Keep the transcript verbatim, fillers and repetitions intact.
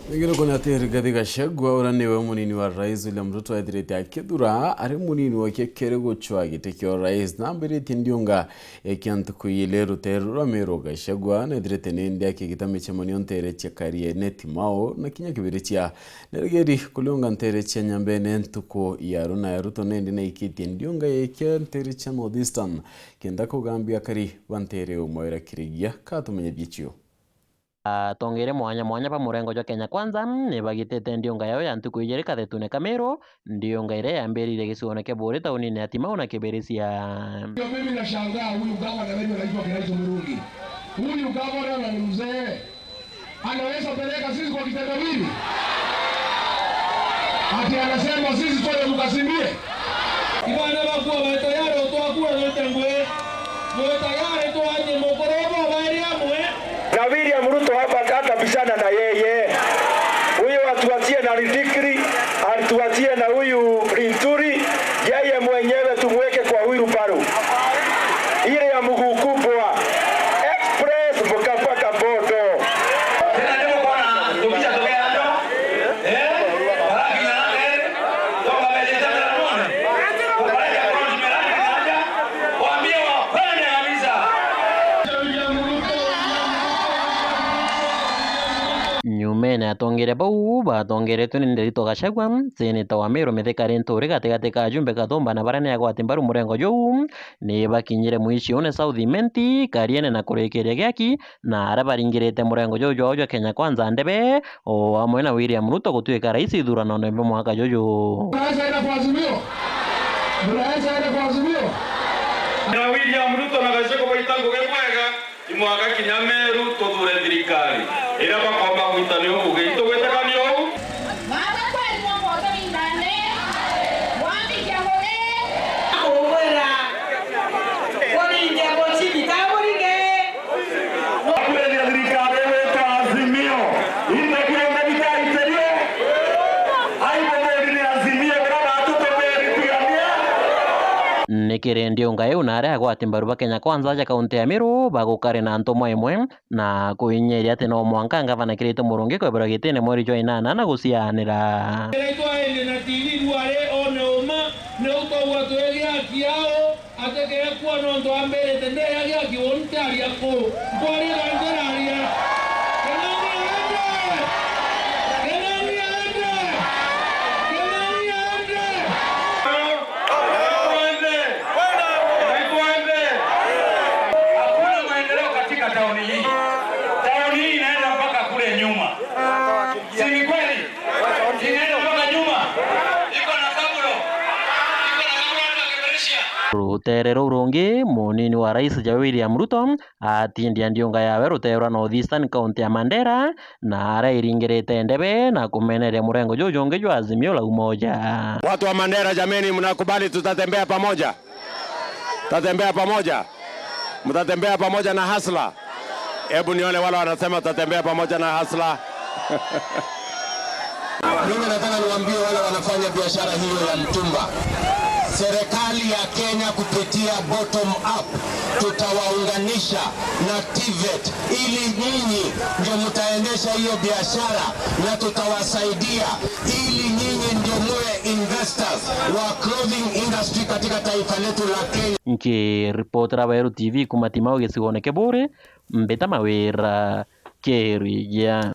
Ningĩ nĩ kwona atĩ Rigathi Gachagua, ũrĩa nĩwe mũnini wa Rais William Ruto, ethirĩte akĩthura arĩ mũnini wake kerĩ gũcwaa gĩtĩ kĩa ũrais, na ambĩrĩtie ndiunga ya kia ntuku ili rũteere rwa Meru. Gachagua nethirĩte nĩndĩ akĩgita mĩcemanio nteere cia Kariene, Timau na kinya Kibirichia. Nĩrigeri kũliunga nteere cia Nyambene ntuku ya runa. Ruto nĩndĩ naikĩtie ndiunga ya kia nteere cia North Eastern kenda kũgambia akari ba nteere umwe wira kirigia. Ka tũmenye bicio. Atongeria mwanya mwanya ba murengo jwa Kenya Kwanza nibagitite ndiunga yao ya ntuku ijiri kathetune ka Meru, ndiunga iria yambiririe gicigoone kia Buuri taunine ya Timau na Kibirichia. Ndio mimi nashangaa huyu gavana wenu anaitwa Kiraitu Murungi. Huyu gavana na ni mzee. Anaweza peleka sisi kwa kitendawili? Ati anasema sisi twende tukasimbie? Ibana bakwa bae tayari utwakua na ntengwe. Mwe tayari tuanje mukuru bo bairi amwe. Na William Ruto hapa atabishana na yeye. Huyo atuachie na Ridikiri, atuachie na huyu Linturi, yeye mwenyewe tumweke kwa wheelbarrow. Ile ya mguu kubwa. Express mpaka bodo. Tena ndio kwa tukicha tokea ando. Eh? Baraki na nani? Waambie wapende kabisa. Nyumene atongeria bau batongeretwe ni Nderitu Gachagua, seneta wa Meru Mithika Linturi, gatigati ka ajumbe Kathumba na baria ni agwati mbaru murengo juu, ni bakinyire Mwiciune South Imenti, Kariene na kurikiria giaki, na aria baringirite murengo juu jwao jwa Kenya Kwanza ndebe, o amwe na William Ruto gutuika rais ithuranone bia mwaka juju. Unaweza enda kwa Azimio? Unaweza enda kwa Azimio? Na William Ruto na Gachagua baita ngugi bwega, imwaka kinya Meru tuthure thirikari. Iria bakomba gwita ni ugugi. Itugwitikania uu? Baba kweli mwa mboto ni ndane. Wambikia ngugi. Kugwira. Kuringia gucini kaburinge. Kwethira thirikari igwitwa Azimio, into bionthe bikaiterio. Aibo buri ni Azimio, buria batutumiri tigania. Ni kiri ndiunga iu na aria agwati mbaru ba Kenya Kwanza aja kaunti ya Meru bagukari na ntumwa imwe na kuinyeria ati no mwanka ngavana Kiraitu Murungi kwebirwa gitine mweri jwa inana na gucianira. Kiraitu aende na T V ruari one uma, ni utogwa twege haki yao. Atekee kuona untu ambirite ndeya gia kiuntu aria ku. Nkwaria na ndiraria. Kenani aende! Kenani aende! Kenani aende! Aende! Aende! Hakuna maendeleo katika tauni hii. Tauni hii inaenda mpaka kule nyuma. Si ni kweli? Inaenda mpaka nyuma. Iko na kaburo. Iko na kaburo hata kiberishia. Ruteere ruu rungi, munini wa rais ja William Ruto atindia ndiunga yawe ruteere rwa North Eastern County ya Mandera, na aria iringirite ndebe na kumeneria murengo juu jungi jwa Azimio la Umoja. Watu wa Mandera, jameni, mnakubali tutatembea pamoja? Tutatembea pamoja? Mtatembea pamoja na Hasla? Hebu nione wale wanasema tutatembea pamoja na Hasla. Mimi nataka niwaambie wale wanafanya biashara hiyo ya mtumba, serikali ya Kenya kupitia bottom up tutawaunganisha na TVET ili nyinyi ndio mtaendesha hiyo biashara na tutawasaidia ili nyinyi ndio muwe investors wa clothing industry katika taifa letu la Kenya. Nkiripotera Weru T V kuma Timau gicigoone kia Buuri, Mbita Mawira, Kirigia.